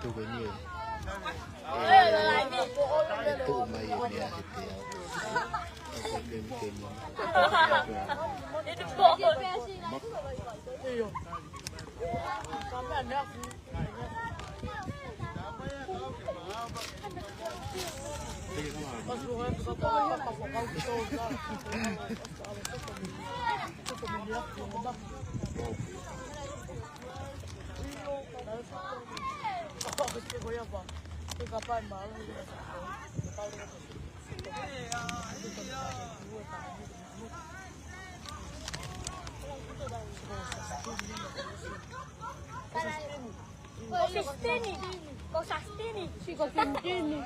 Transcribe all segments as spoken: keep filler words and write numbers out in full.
Tuku ni e. E tuʻu mai e meʻa he te au. Ko e kemi kemi. Ko Sastini. Ko Sastini. Si ko Sastini.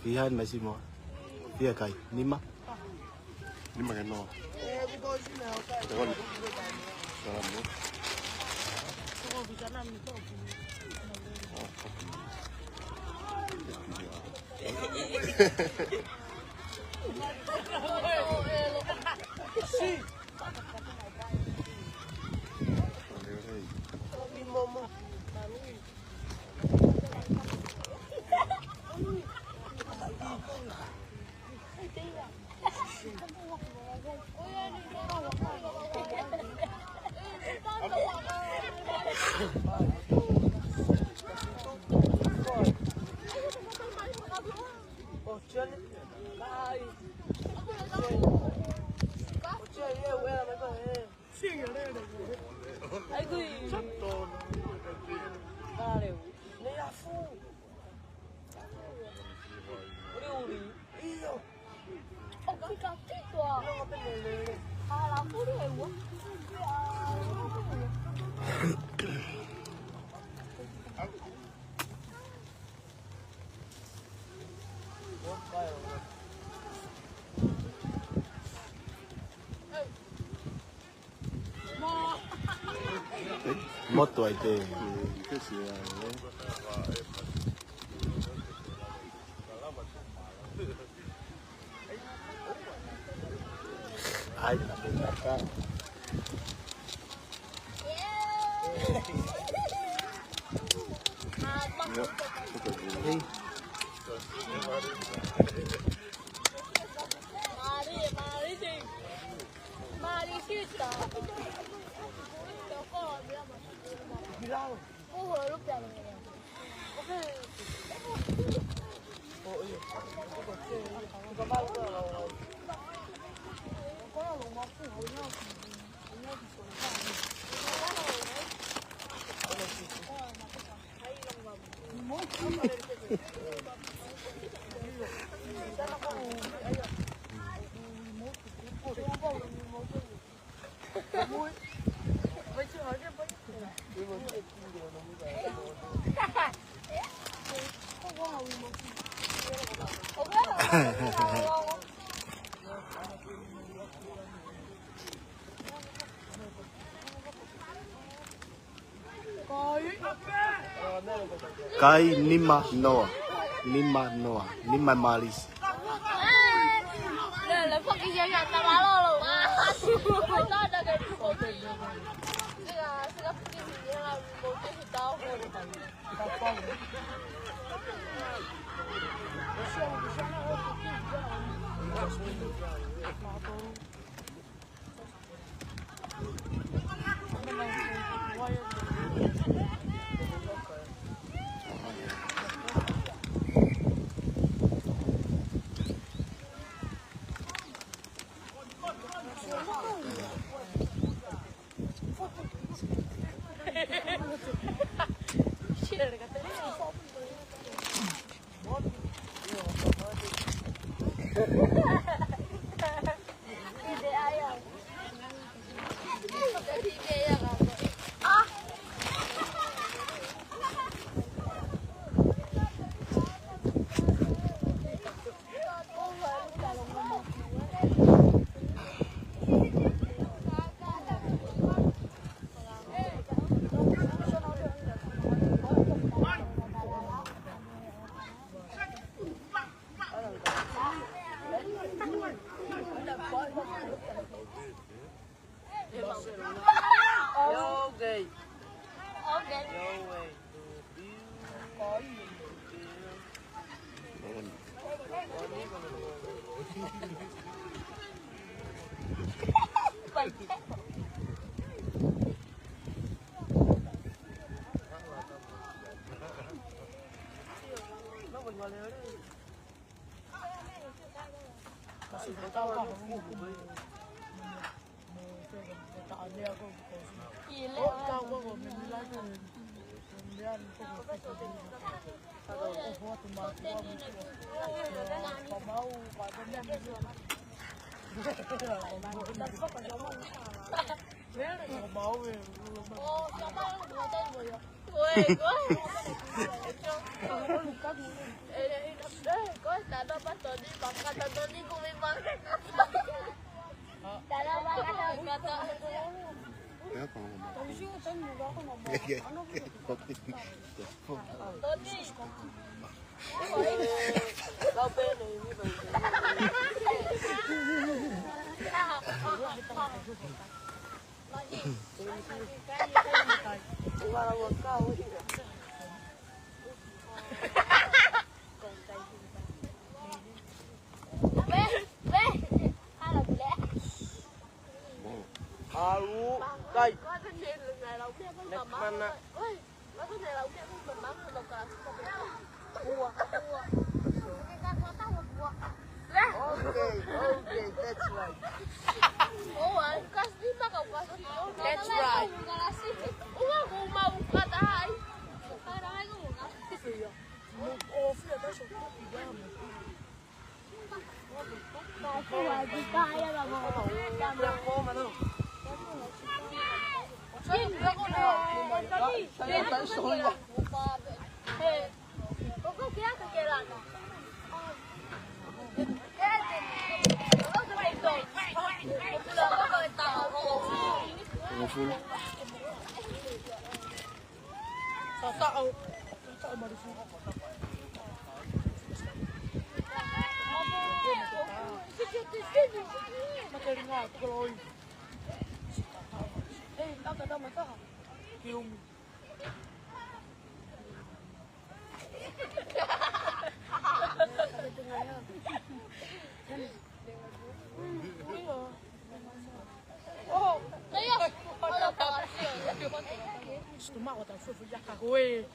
Ihan masimo. Ia kai, nima. Nima ke noa. Te koni. Salamu. Motu ai te. Ai, Kai nima noa. Nima noa. Nima Malisi. Ada apa Tony? Bangkata Tony, kumi bangkata. Ada bangkata. Pea ko hoʻo mā. Tony. Kau pene ini, baby. Ua, ua, kau ini. Alu, kai. Next mana? Okay, okay, that's right. That's right. Taʻotaʻo. Taʻotaʻo malu. Makalinga, koloi. Ei, aka tama taha. Kiumi. Ko e.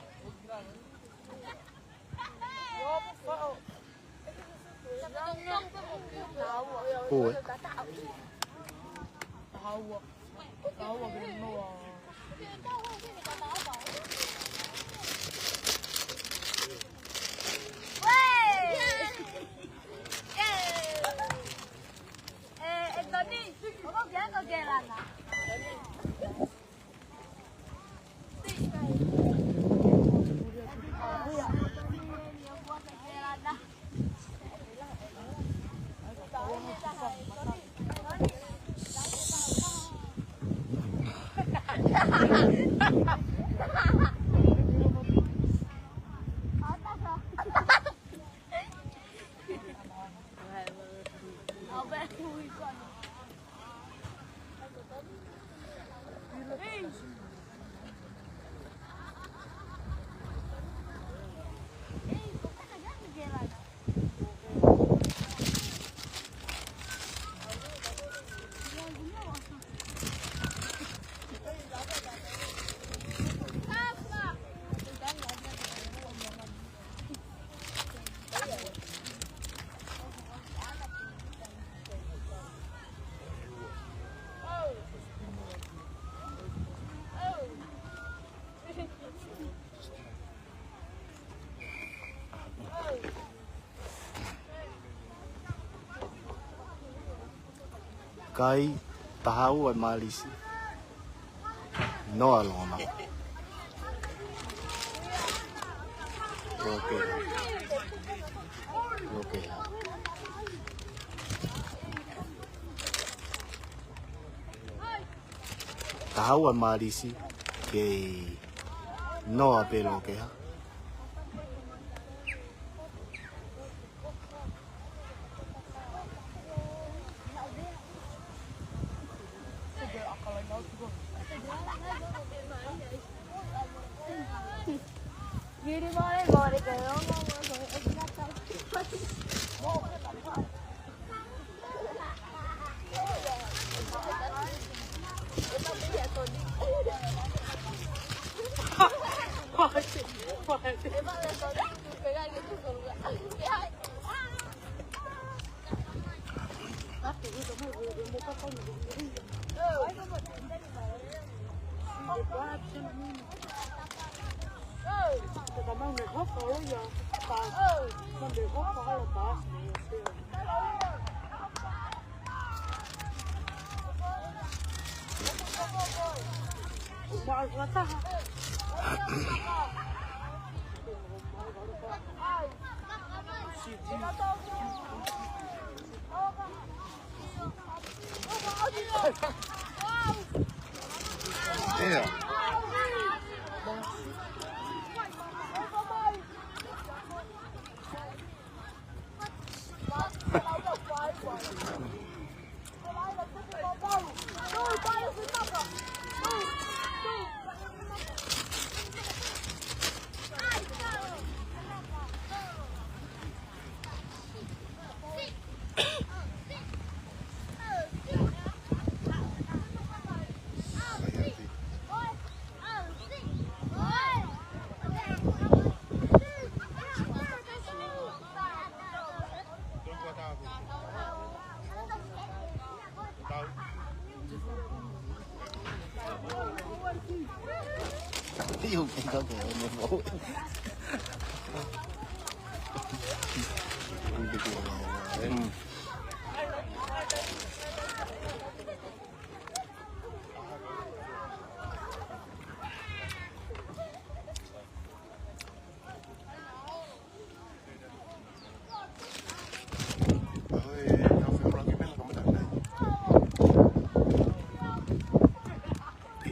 Kai, taha ua ʻe Malisi. Noa longo mā. Okay. Okay. Taha ua ʻe Malisi, kei noa pē Lokeha. Yeah.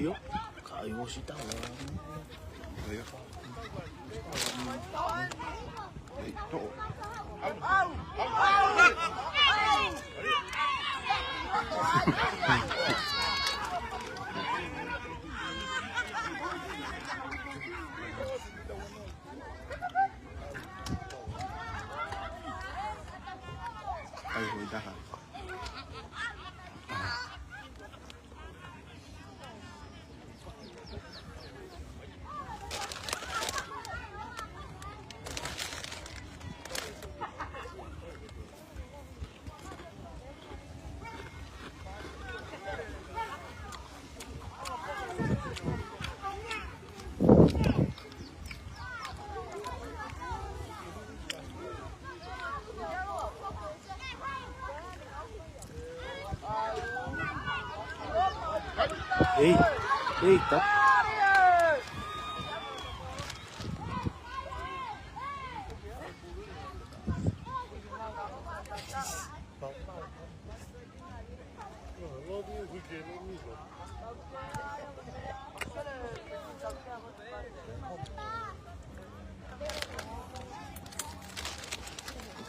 ʻIo, ka ʻi ʻosi tau. ʻIo. Ei, toʻo. Ai, hui taha. Ei, ei, ta.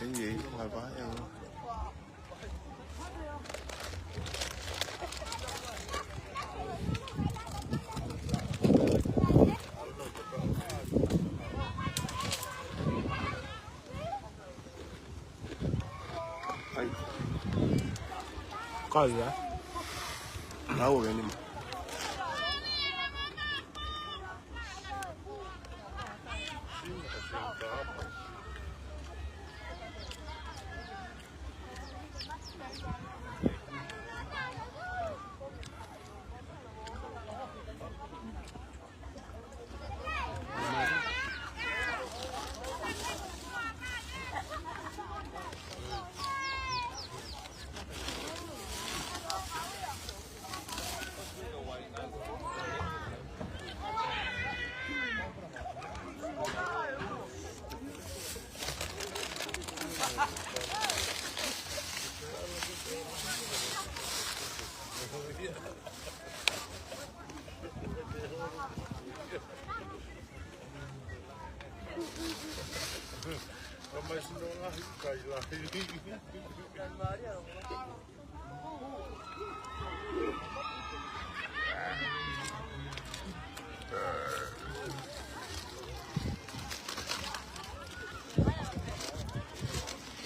Ei, ei, vai, vai, eu. Ai. Kai, ē? Nau ʻo veni mo.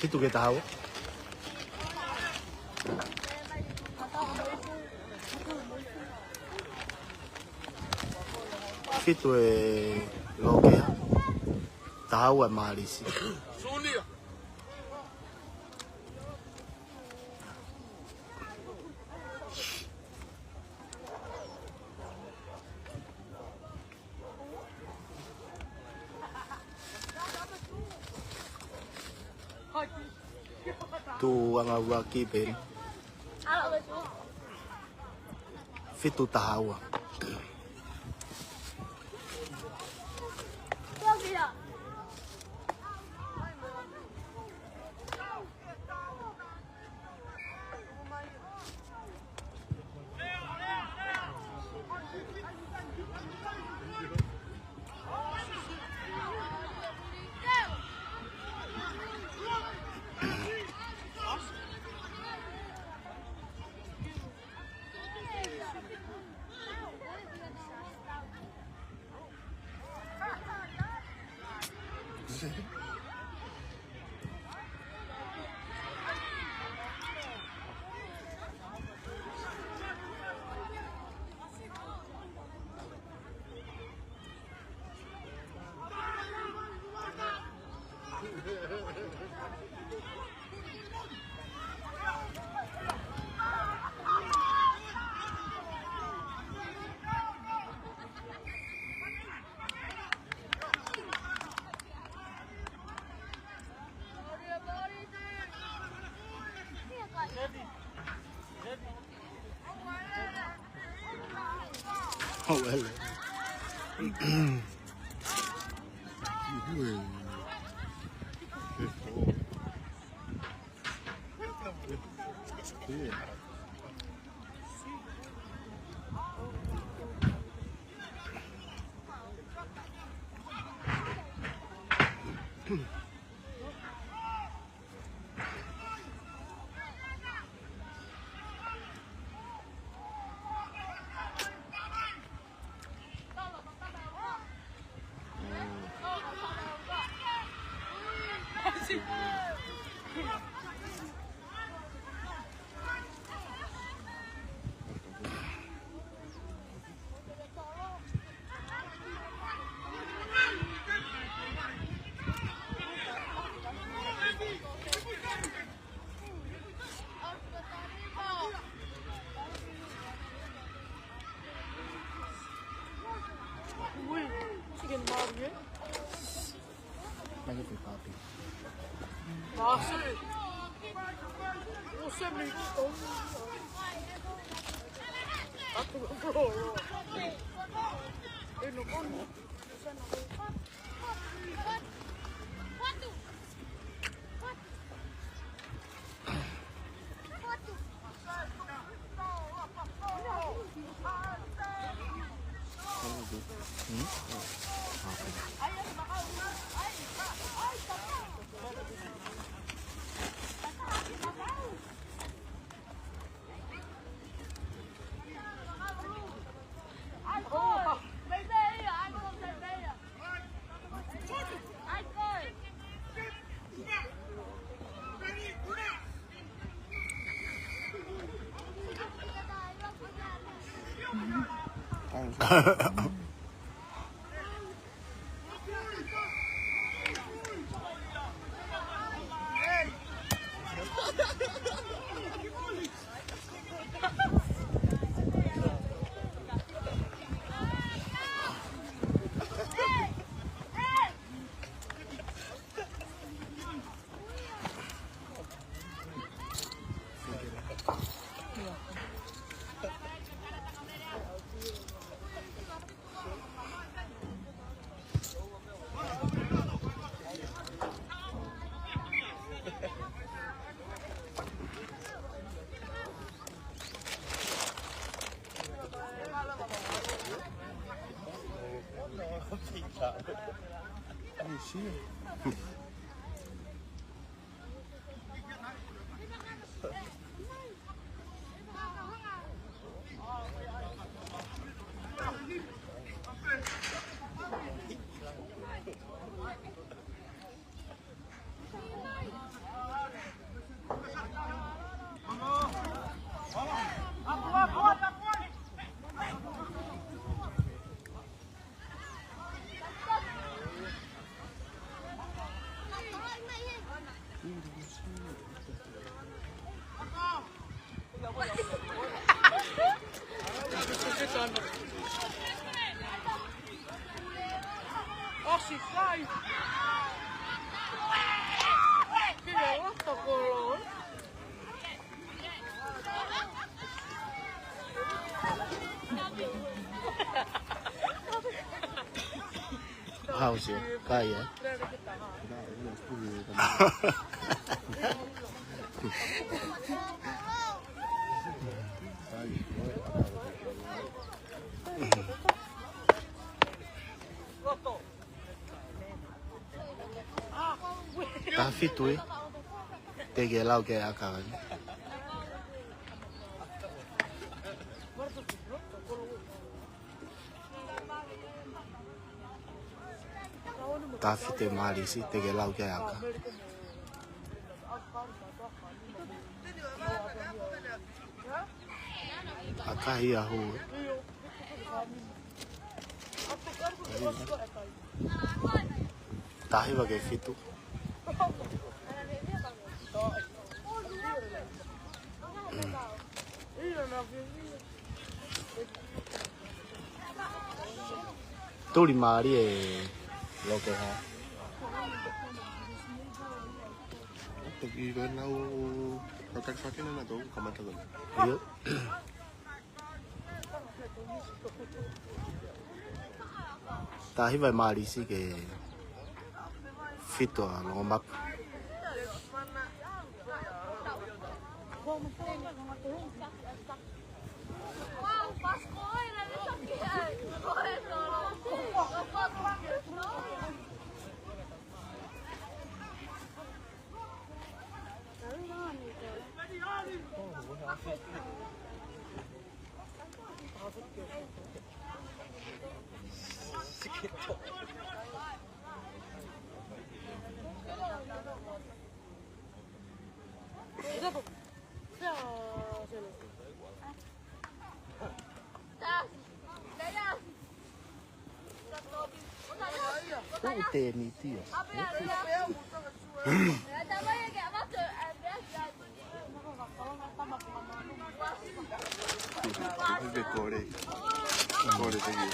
Fitu ki he taha ua. Fitu ʻe Lokeha. Taha ua ʻe Malisi. Tuʻu anga ua ki pē. Fitu taha ua. Oh, well. Yeah. Ui, ʻosi ke nau maʻu ia. Mai ke papi. Masi. ʻOsi mi. Atu ka polo. E no kon. ʻOsi kai. Kia ʻofa kolo. How's your guy, eh? Taha fitu ē. Teʻeki ke lau ki ai ʻa e ʻaka ni. Taha fitu ē Malisi, teʻeki ke lau ki ai ʻa e ʻaka. ʻAka ia hū. Taha hiva ki he fitu. Tuli mālie e Lokeha. Toki ko e nau, nau taki fakena na tau kamata ko ē. ʻIo. Taha hiva e Malisi ke fitu ʻa Longomapu. Ko e tēniti ʻo. Ko e kole. Kole te ia.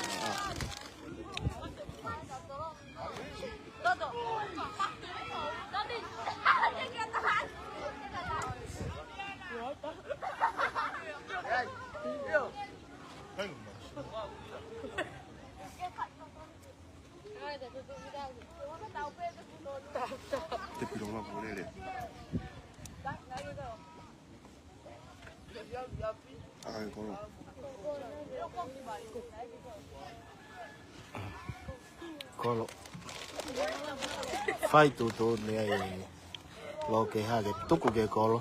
Te piro la polele. ʻAi, kolo. Kolo. Fai tuʻutuʻuni ai Lokeha ke tuku ki he kolo.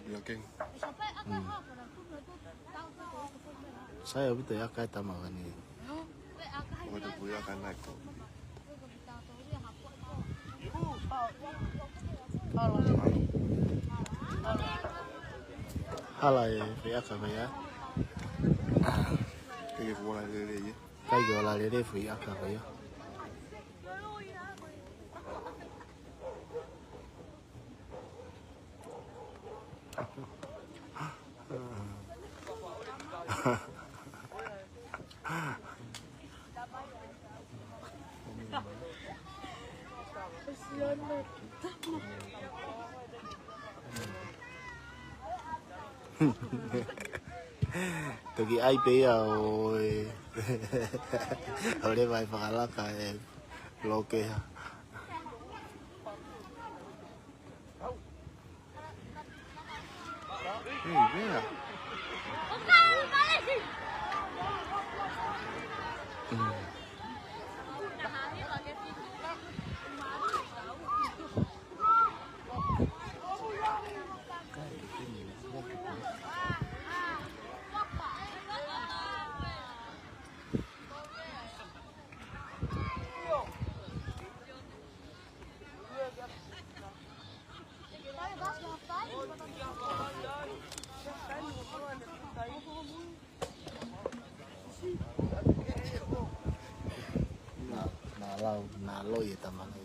Ia ke. Mm. Sai ʻaupito e aka e tama vani. ʻO te pui aka nai ko. Hala e foʻi aka mai ā. Ke ke kuola lele ia. Kai ke ola lele foʻi aka mai ā. Toki ʻai pē ia ʻo e, ʻo leva e fakalaka e Lokeha. Hei, mea. Mm. Naʻa, naʻa lau, naʻa loi e tama lei.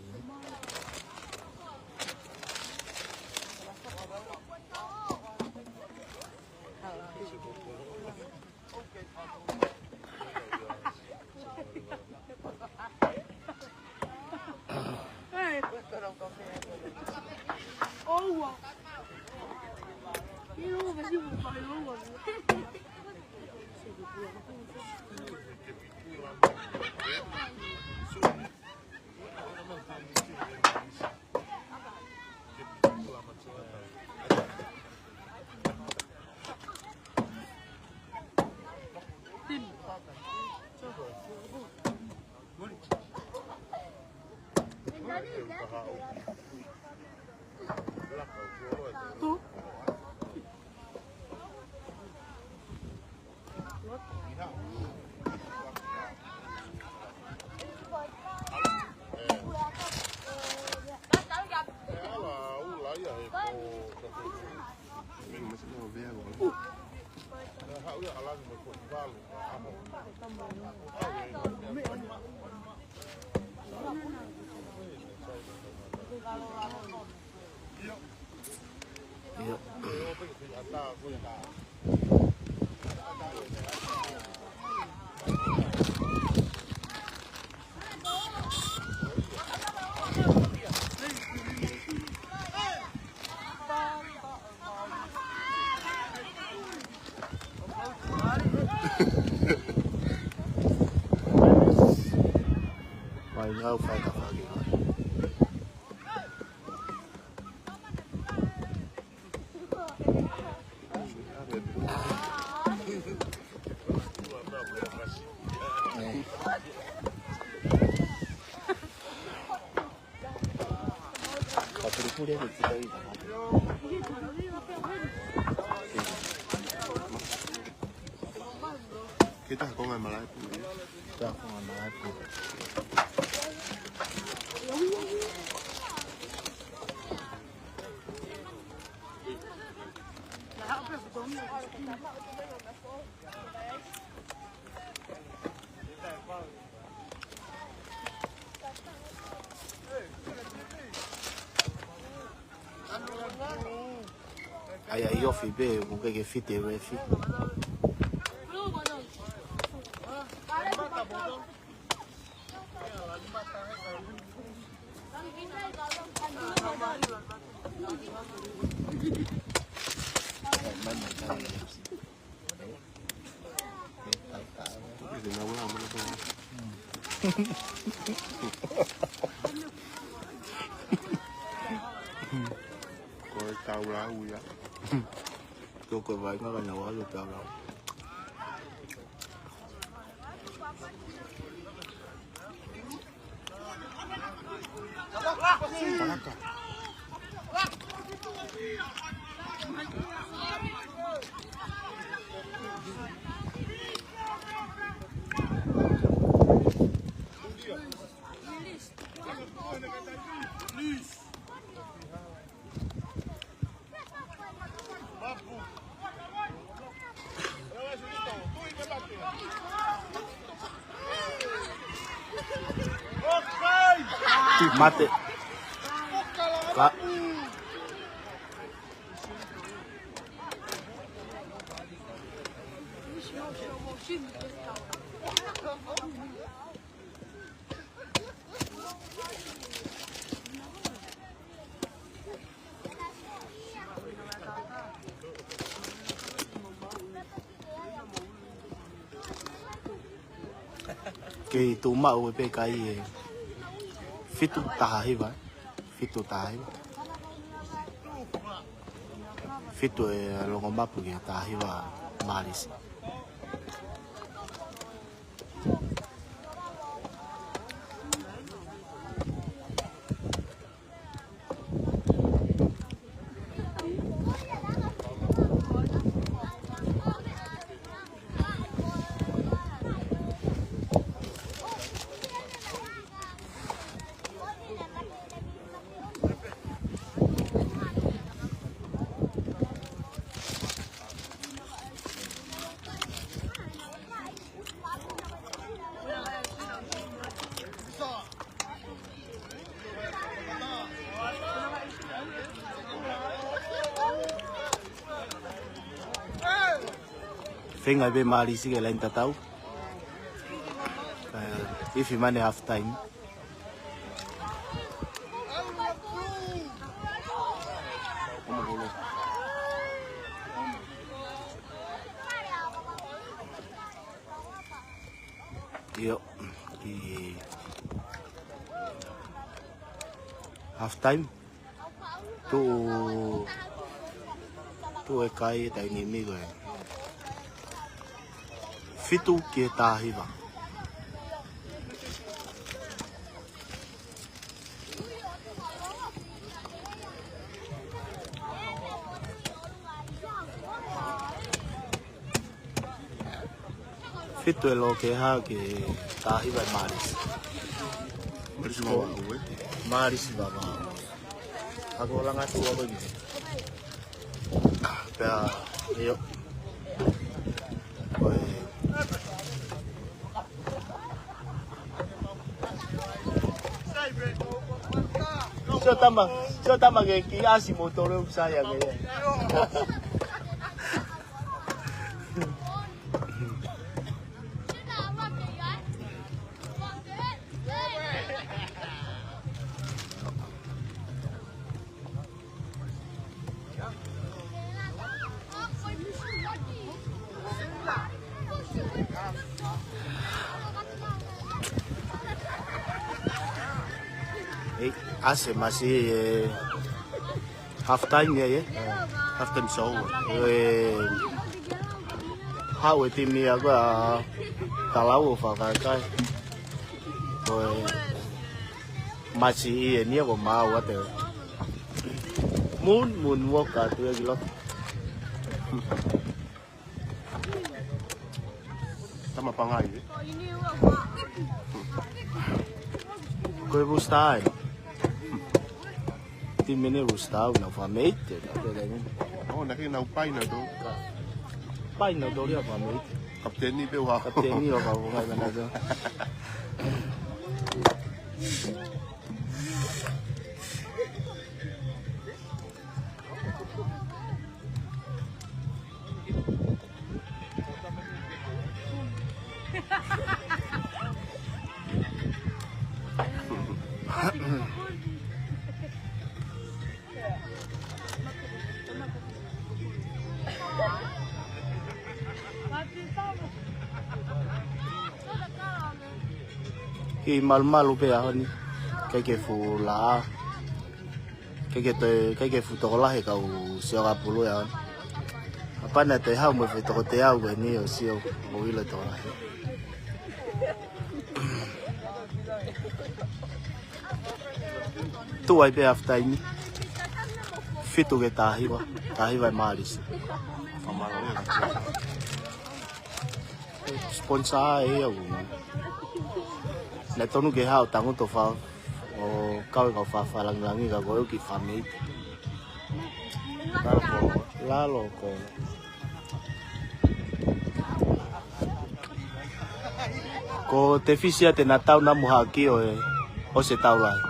Ai, ngau fai ka fai. Kita ko ngai malai puli. Kita ko ngai malai puli. Ai, ai, ofi pē, ko ke ke fite refi. Ko e taulau ia. Ko ko vai ngā ngā wā taulau. Mate. Ka. Kei tuʻu maʻu e pē kai e fitu taha hiva, fitu taha hiva. Fitu e longomapu ki he taha hiva Malisi. Feinga pē Malisi ke laine tatau. Ka ifi mai ʻene half time. ʻIo, ki half time. Tuʻu, tuʻu e kai he taimi ni ko e fitu ki he taha hiva. Fitu e loke ha ke taha hiva e Malisi. Malisi Vavaʻu, ē? Malisi Vavaʻu. Ako langa tu ako ni. Pea, ʻio. Ko e. Sio tama, sio tama ke ki asi mo tole upsai ake. Ei, ʻasi e masi, ē, half time ia, ē? Half time show. Ē, haʻu e timi ia ko ē ʻa Talau ʻo fakakakai. Ko e masi ʻi heni ia ko e maau ʻa e moon, moonwalk atu ia ki loto. Tama pangai, ē? Ko e Rooster, ē? Timi ʻeni Rooster, ʻoku nau fakameʻite, nau pele ni. ʻŌ, naʻe ʻikai ke nau paina tō. Paina tō ia fakameʻite. Kapiteni pē ʻoku hā. Kapiteni ʻoku hā, ʻoku ngai mana tō. Kiʻi malumalu pē ʻaho ni, ʻikai ke fuʻu laʻā. ʻIkai ke toe, ʻikai ke fuʻu tokolahi e kau siokapulu ia. ʻA pana te hau mo e foʻi toko teau ko eni ʻo sio ʻo ʻilo e tokolahi. Tuʻu ai pē half time. Fitu ki he taha hiva, taha hiva ʻe Mālisi. Sponsor ē ia ʻoku. Naʻe tonu ke haʻu tangutu ʻo fa-, ʻo kau e kau fakalāngilangi ka ko e ʻuhi fakameʻite. Lalo ko. Lalo ko. Ko e tefisi ia te na tau namu haki ʻo e, ʻosi e tau lahi.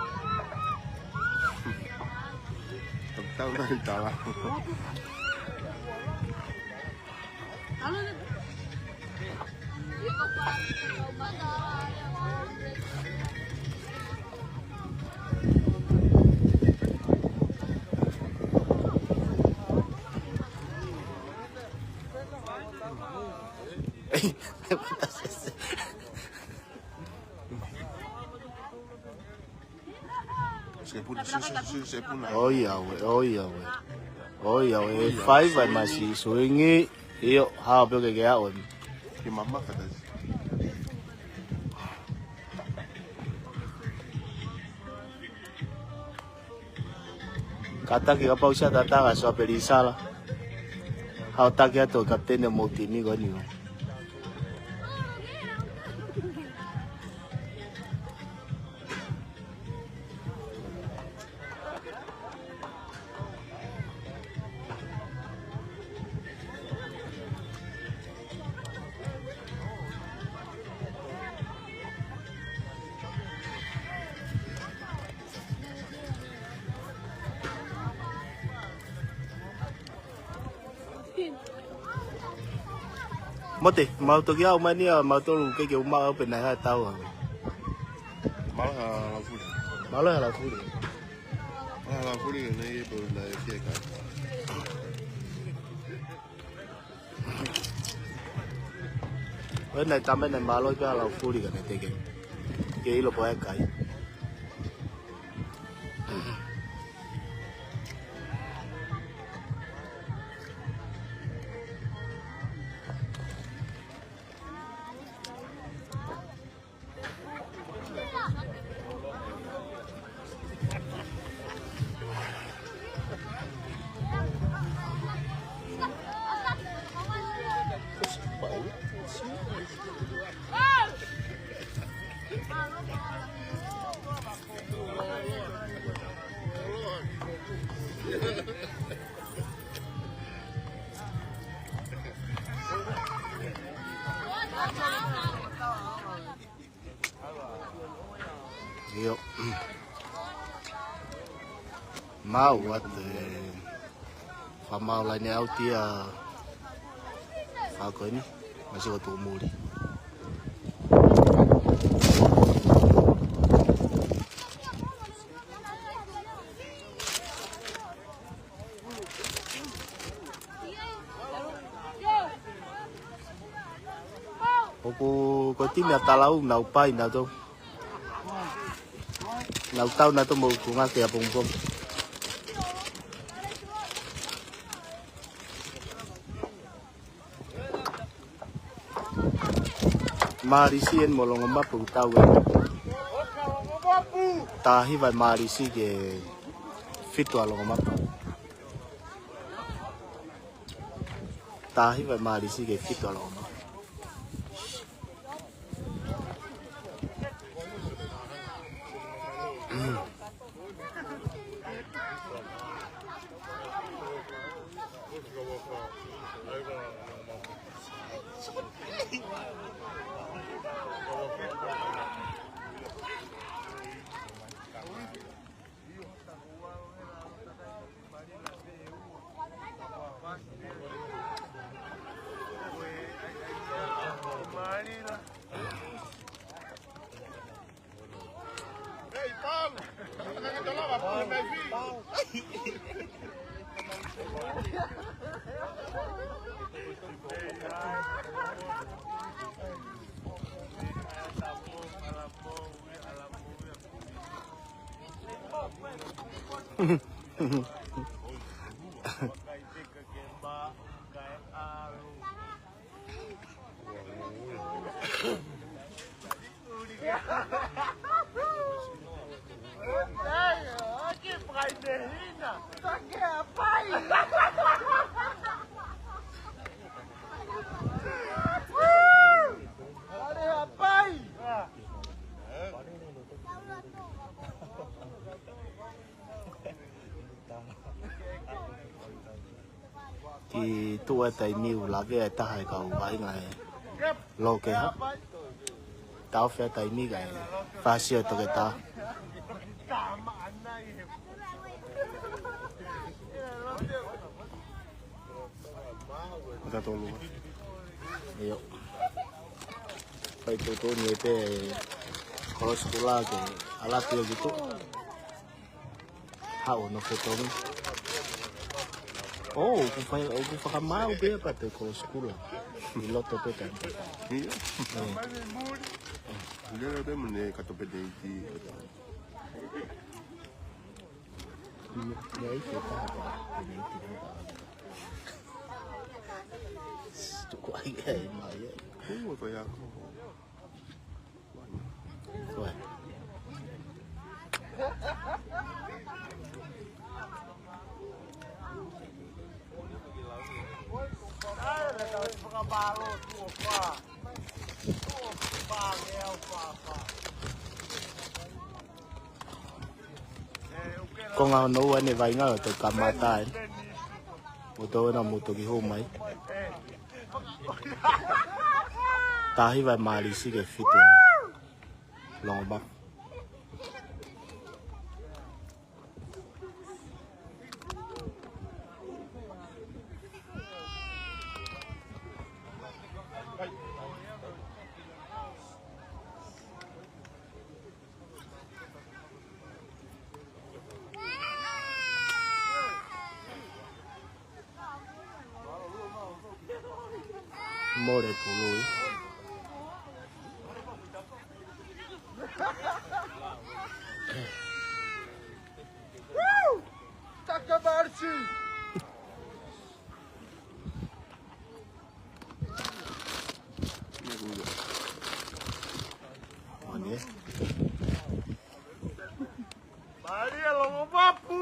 Tau lahi tala. Sepuna, su-, su-, su-, sepuna. ʻOiauē, ʻoiauē. ʻOiauē, ʻoiauē, faiva e masi, suingi. ʻIo, hao pē ke ke aʻu eni. Ke mamaka tasi. Kātaki kapau ʻoku ʻi ai ha tatanga, sio pē Lisala. Hao taki atu e kapiteni ʻo e timi ko eni ʻo. Mote, mau toki aʻu mai eni ʻa mautolu ke ke uma au pē naʻe hā tau au. Mālō e hala laufuli. Mālō e hala laufuli. Mālō e hala laufuli, naʻe ʻi ai pē naʻe fie kai. ʻOi, naʻe tama naʻe mālō pē hala laufuli ka naʻe teʻeki ke ʻilo pe ʻe kai. ʻIo. Mau atu e fakamau laine ʻauti ʻa e fā ko eni, masi ko Tuʻumuli. ʻOku ko e timi ʻa Talau nau pai nautolu. Nau tau nautolu mo e ʻutunga ki ʻapongipongi. Mālisi eni mo Longomapu ʻoku tau eni. Taha hiva ʻa Mālisi ki he fitu ʻa Longomapu. Taha hiva ʻa Mālisi ki he fitu ʻa Longomapu. Ki tuʻa taimi ʻoku lavea e taha e kau vaʻinga ʻe lōkeha. Taʻofi e taimi kae fāsio e toketā. Ko ta tolu. ʻIo. Fai tuʻutuʻuni pē Kolo Sikula ke ʻalu atu ki tuʻa. Haʻu ʻo nofo ʻi Tonga. ʻŌ, ʻoku fai, ʻoku fakamaau pē pea te Kolo Sikula. ʻI loto pē taimi. ʻIo. ʻIo. Lele pē mo ne kato pē te iti. ʻIo, ʻio, ʻio, ʻio. Tuku ai, ai, mai, ai. Ua, ko ia. Ko ia. Ko e ngaahi ono ua ʻene vaʻinga ʻo toki kamata ai. Mo toki ʻena mo toki hū mai. Taha hiva ʻa Mālisi ki he fitu ʻa Longomapu. Mole pului. Takabarsi. Mane. Malia Longomapu.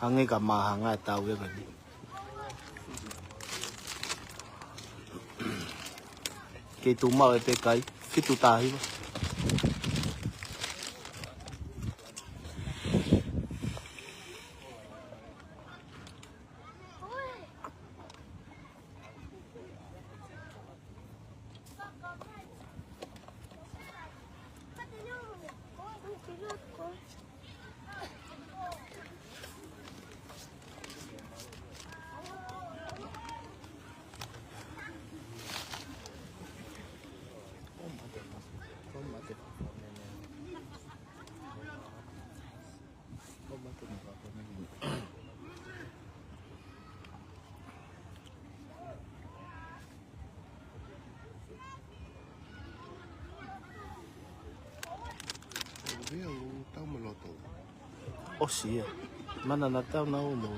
Hangē ka mahanga e tau e kani. Kei tuʻu maʻu e pekai, fitu taha hiva. Ia, ʻo tau mo loto. ʻOsi ia. Mana na tau na o mo,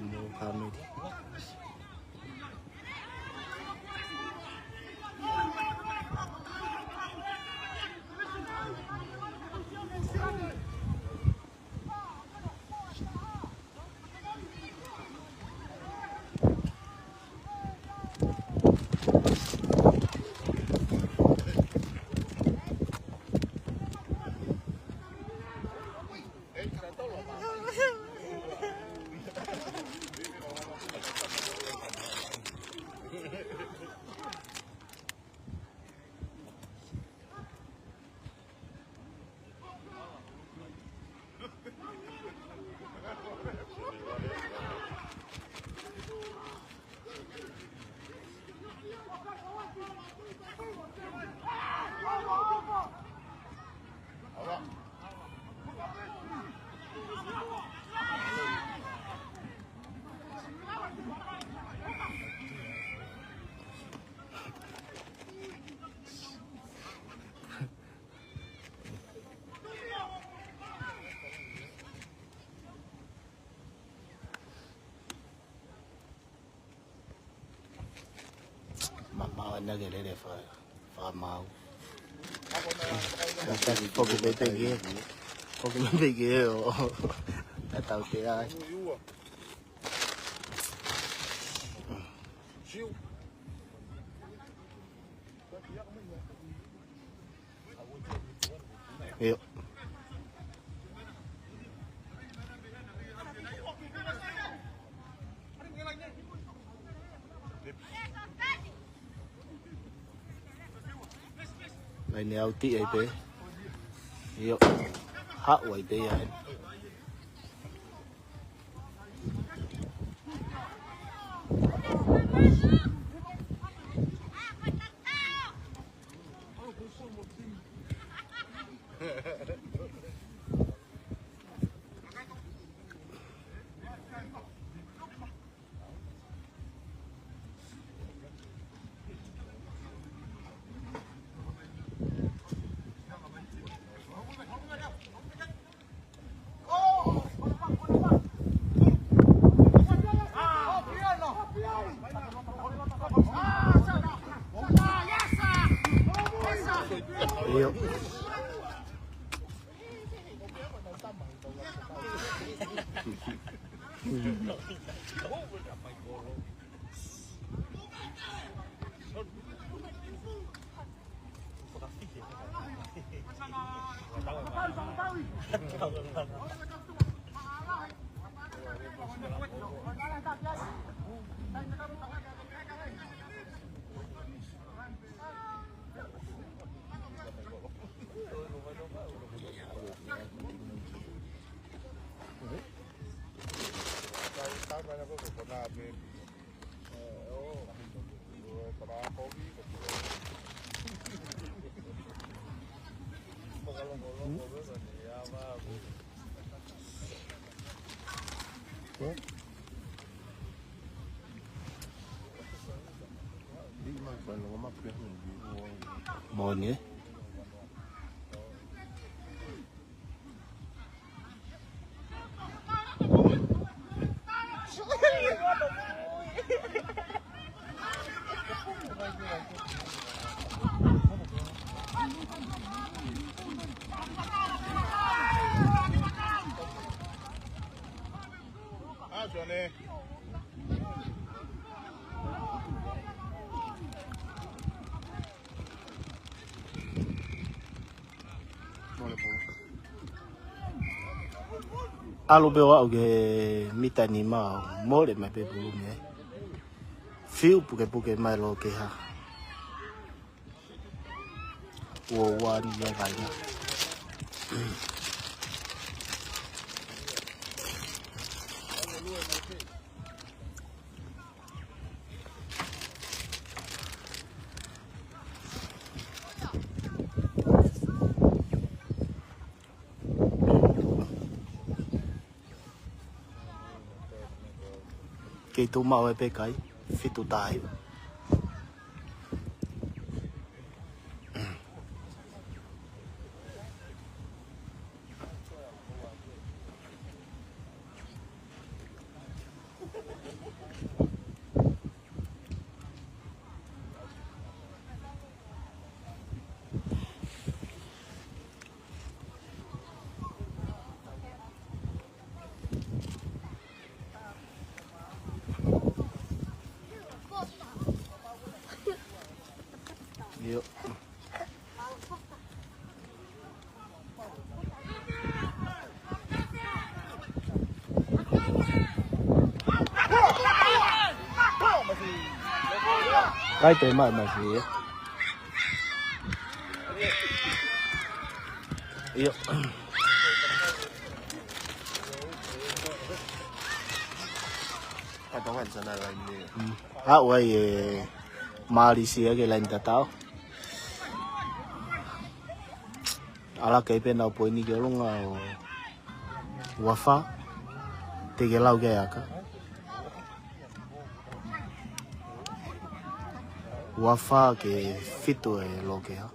mo kameli. Ma, ma, na ke lele fa, fa mau. Foki pē pē ke, foki pē pē ke, ʻo, ʻo, tatau te ai. ʻIo. Laine ʻauti ai pē. ʻIo. Haʻu ai pē ia. ʻIo. Moʻoni, ē? ʻAlu pē ʻo aʻu ki he mita nima, mole mai pē pulu mei ai. Fiu pukepuke mai lō ke ha. Ua ua ni ia kai na. Kei tuʻu maʻu e pekai, fitu tahi. Kai te mai mai si ia. Ia. Ka tonga sana laine. Mm. Haʻu ai e Malisi ia ke laine tatau. Ala kei pē nau poini ki ʻolunga ʻo uafā, te ke lau ke aka. Uafā ke fitu e Lokeha.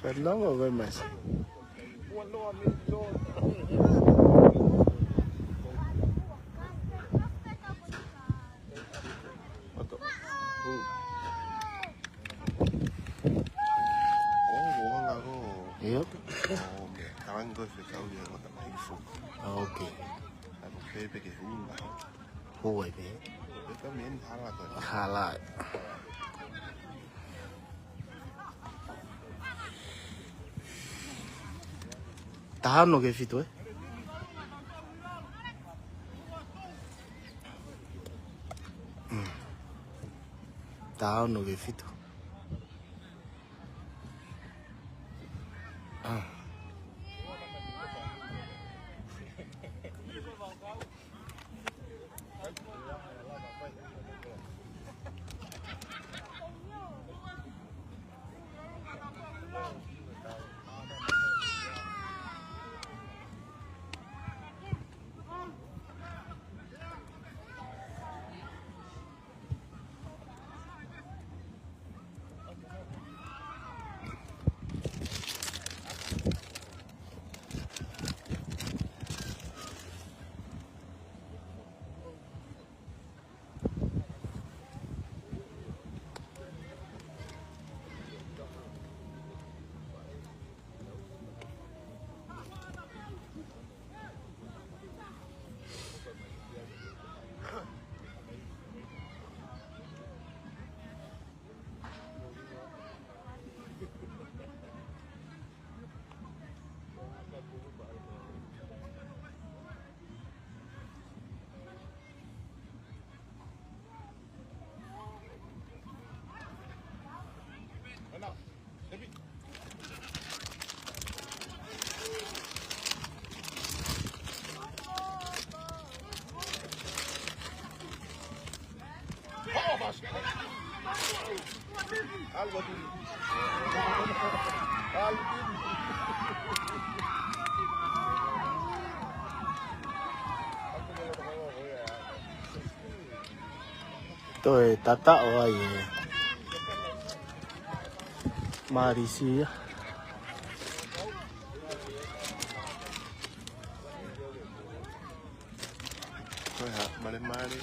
Fanongo koe Masi. Ia. Ok. Hoi pē. Hala. Taha ono ke fitu, ē? Mm. Taha ono ke fitu. Ah. Toe tataʻo ai e Malisi ia. Ko e hā, malemale.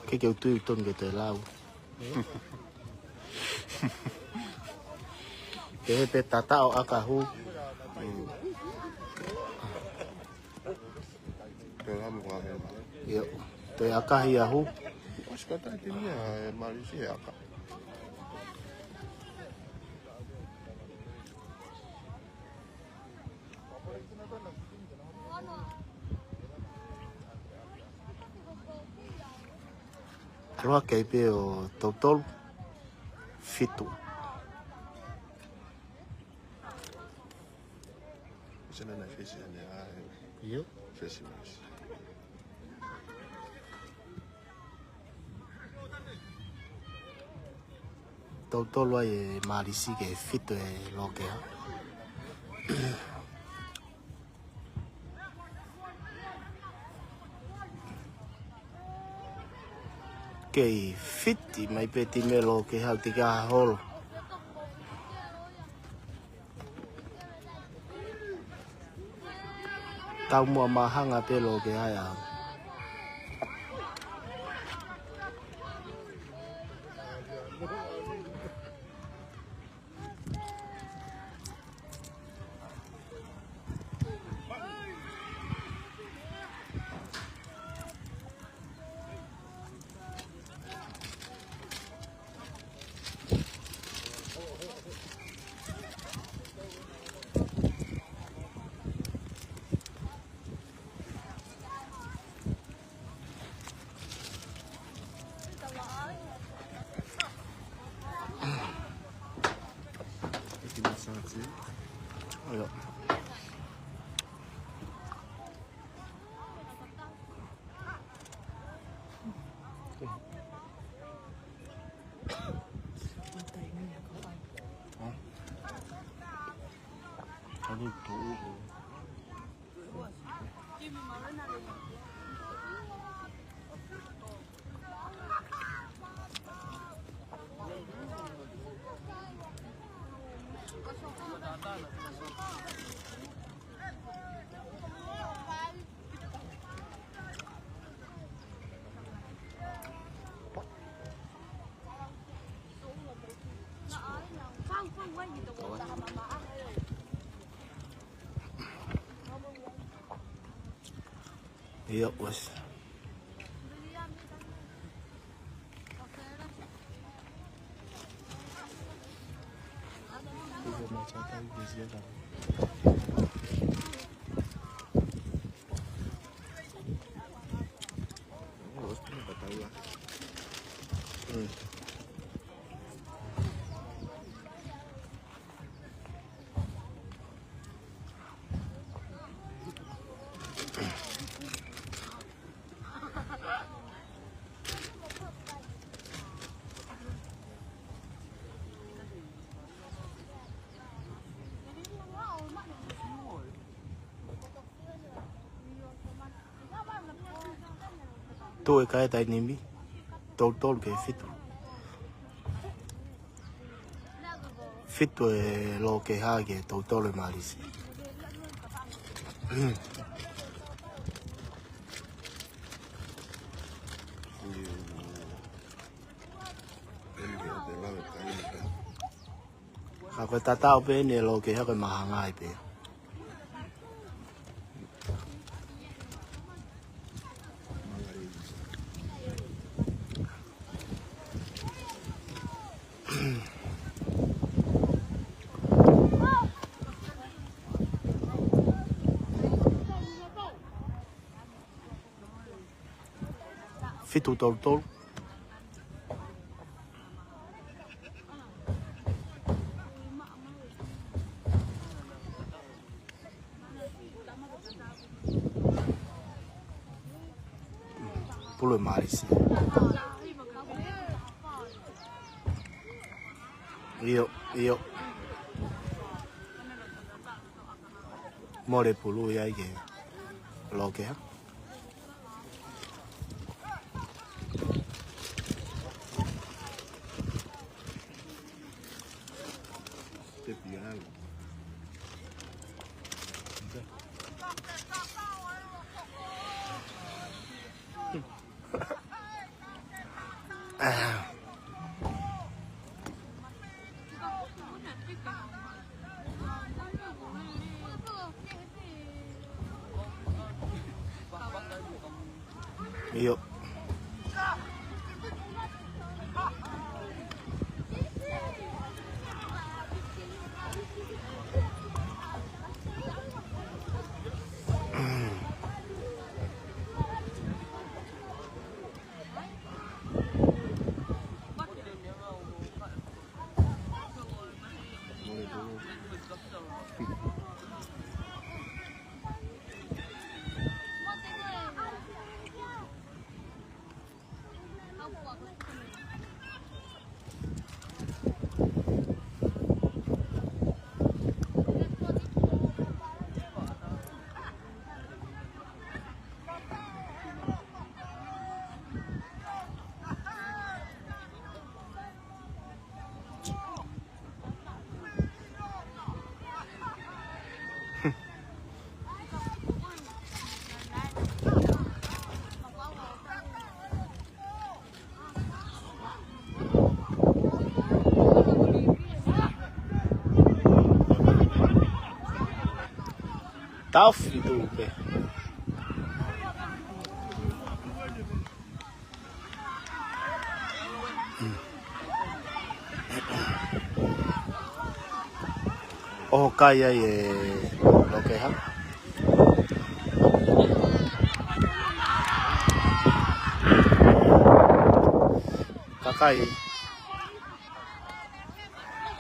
Ke ke utu i tonu ke te lau. Ke he pē tataʻo ʻaka hū. Ke lau mo ka he. Io, te ʻaka hia hū. Osikata te nia e Malisi e ʻaka. ʻAlu hake ai pē ʻo tolu tolu, fitu. Sena na fesi ane a. Io. Fesi mas. Tolu tolu ai e Malisi ke fitu e Lokeha. Kei fiti mai pē timi e Lokeha ʻo tiki a holo. Taumuʻa māhanga pē loke hā ia. ʻIo. ʻIo, ʻosi. Tuʻu e kae tainimi, tolu tolu ki he fitu. Fitu e loke hā ki he tolu tolu e Malisi. Ka ko e tatau pē eni e loke hā ko e māhanga ai pē. Fitu tolu tolu. Pulu e Malisi. ʻIo, ʻio. Mole pulu ia ʻi he loke hā. ʻIo. Taofi tu pē. ʻOho kai ai e Lokeha. Kakai.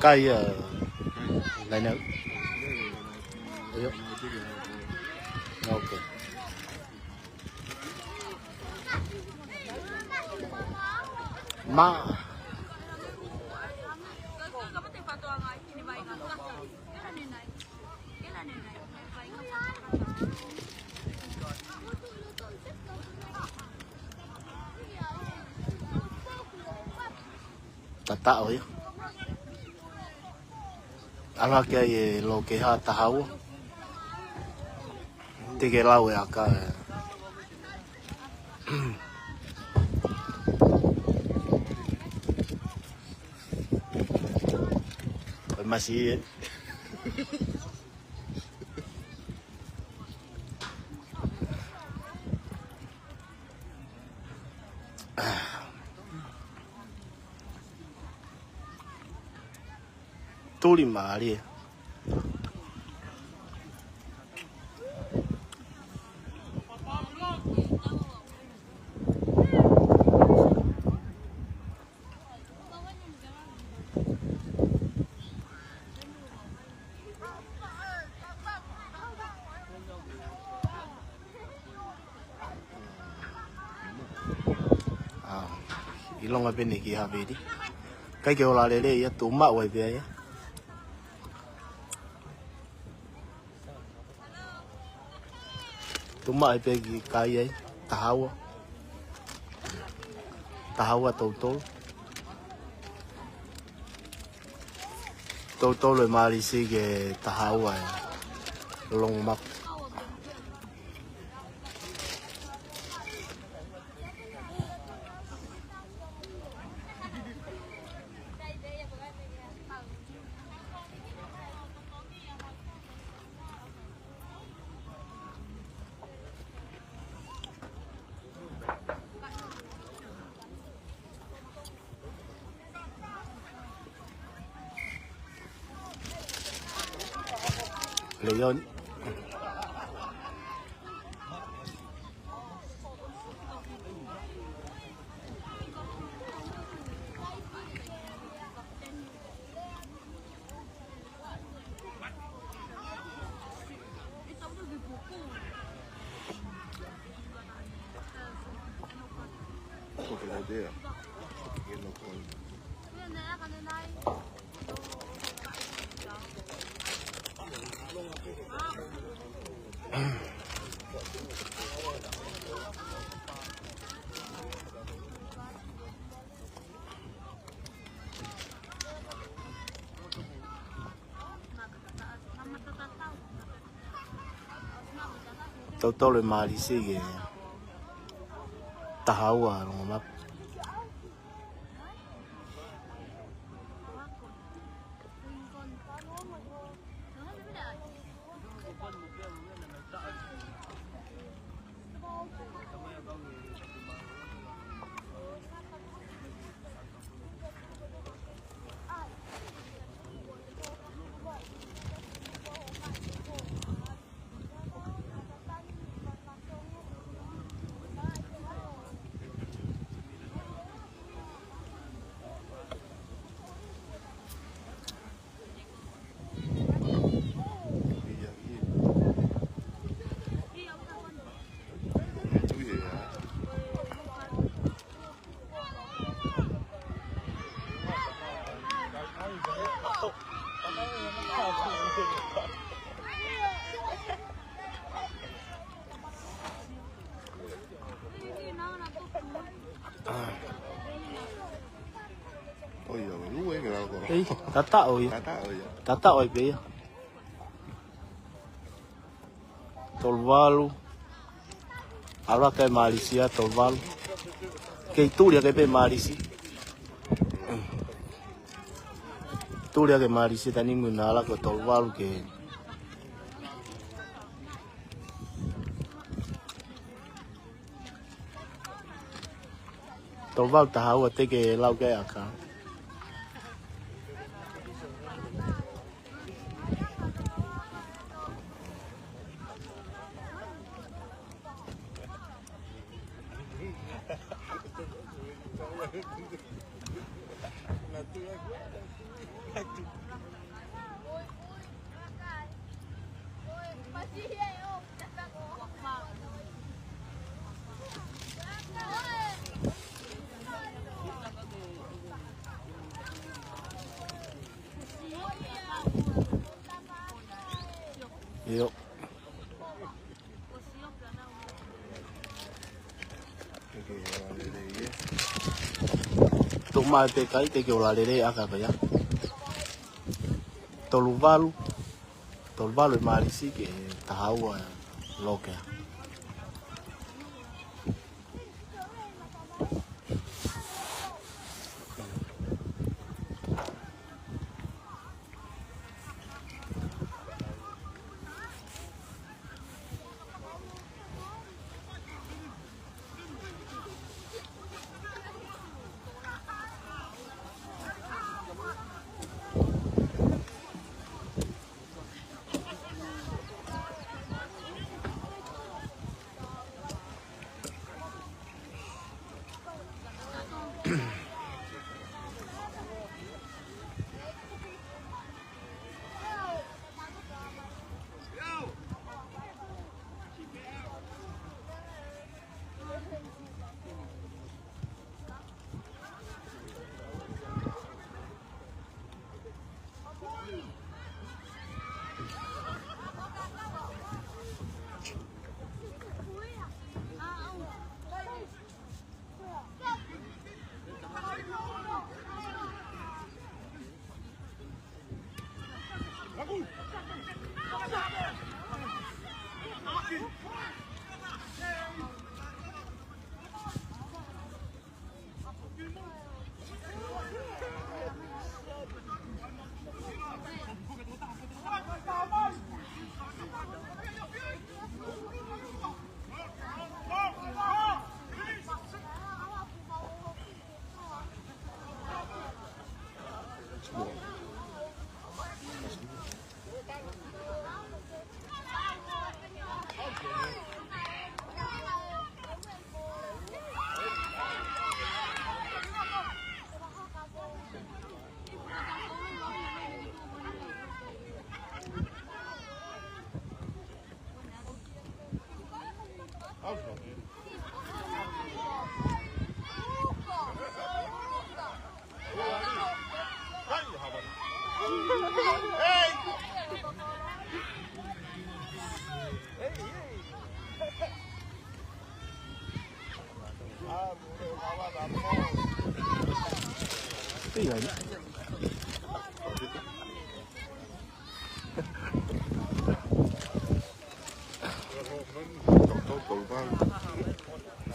Kai ia. Laina. Io. Ok. Ma. Tataʻo ia. ʻAlu hake ai e Lokeha taha ua. Te ke lau e ʻaka. Ko e masi e. Tuli mālie. ʻA, ʻilonga pē eni ki Havili. ʻIkai ke ola lelei ia, tuʻu maʻu ai pē ia. Tuʻu maʻu ai pē ki kai ai, taha ua. Taha ua toutou. Toutou e Malisi ki he taha ua e Longomapu. Leon. Toutou e Malisi ki he taha ua Longomapu. ʻOi, ʻo, ʻo, ʻo, ʻo. Ei, tataʻo ia. Tataʻo ia. Tataʻo ai pē ia. Tolu valu. ʻAlu hake e Malisi ia, tolu valu. Kei tuli hake pē Malisi. Tuli hake Malisi, taimi ni naʻa ʻalu ko e tolu valu ke Tolu valu taha ua, teʻeki ke lau ki ai e ʻaka. ʻIo. Tuʻu mai pē kai, teʻeki ke ola lelei e ʻaka ko ia. Tolu valu, tolu valu e Malisi ki he taha ua e Lokea.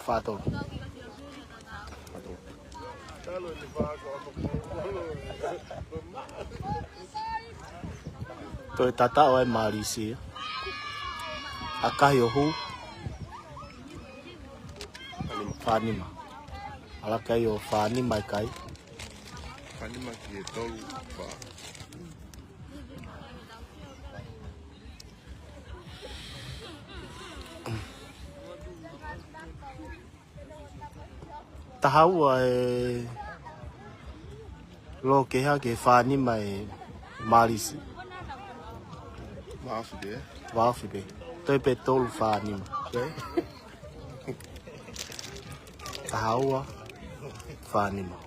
Fā tolu. Toe tatau ai e Malisi. ʻAkahi ʻo hū. Fā nima. ʻAlu ki ai ʻo fā nima e kai. Fā nima ki he tolu fā. Taha ua e Lokea ki he fā nima e Malisi. Vāofi pē. Vāofi pē. Toe pē tolu fā nima. Taha ua fā nima.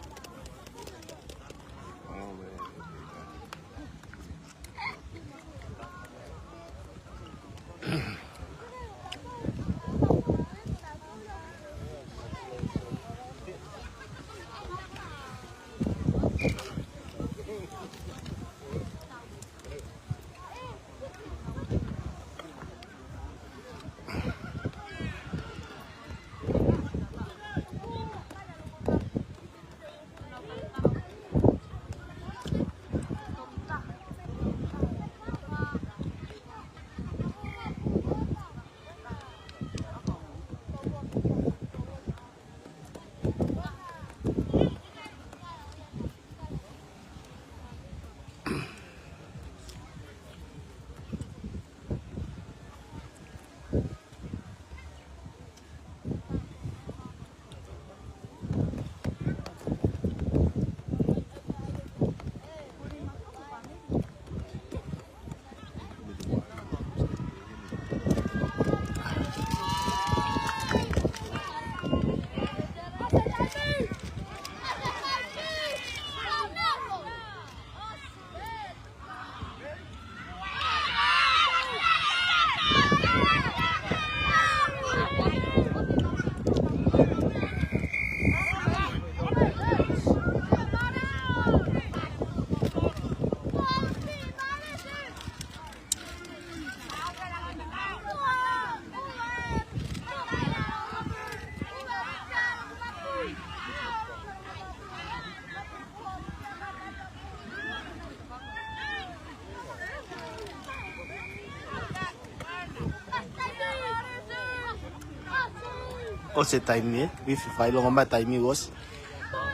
ʻOsi e taimi, ē? Wifi fai longo mai taimi ʻosi.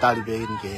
Tali pē eni ke.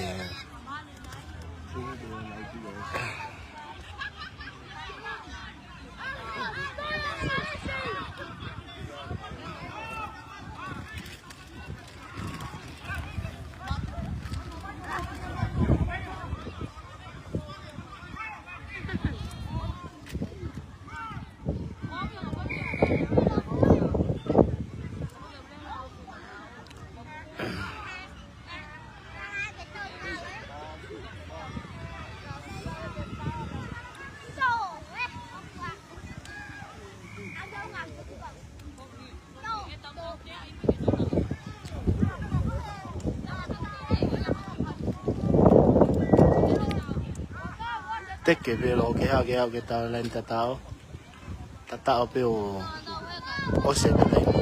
Teke pē lō ke hake au ke tau laine tatau. Tatau pē ʻo, ʻosi e taimi.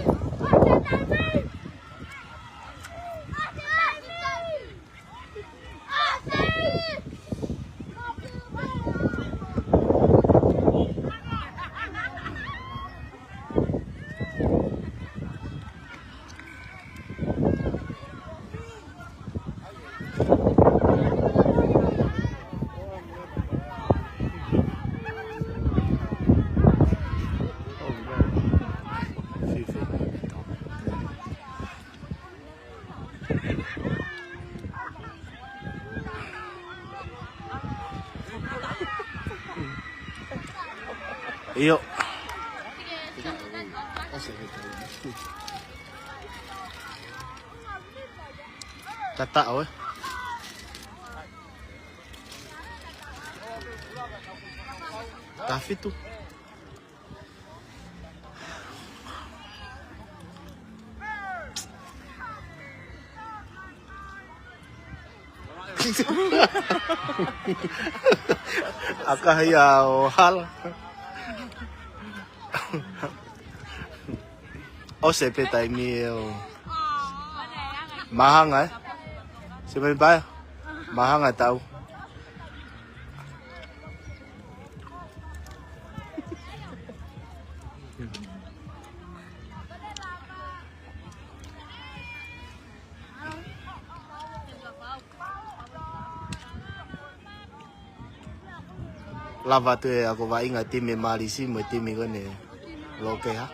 ʻIo. Tataʻo, ē? Taha fitu. ʻAkahi ʻo hala. ʻOsi pē taimi ē ʻo. Māhanga, ē? Se mai pae. Māhanga tau. Lava atu e ako vaʻinga timi Malisi mo e timi ko eni Lokeha.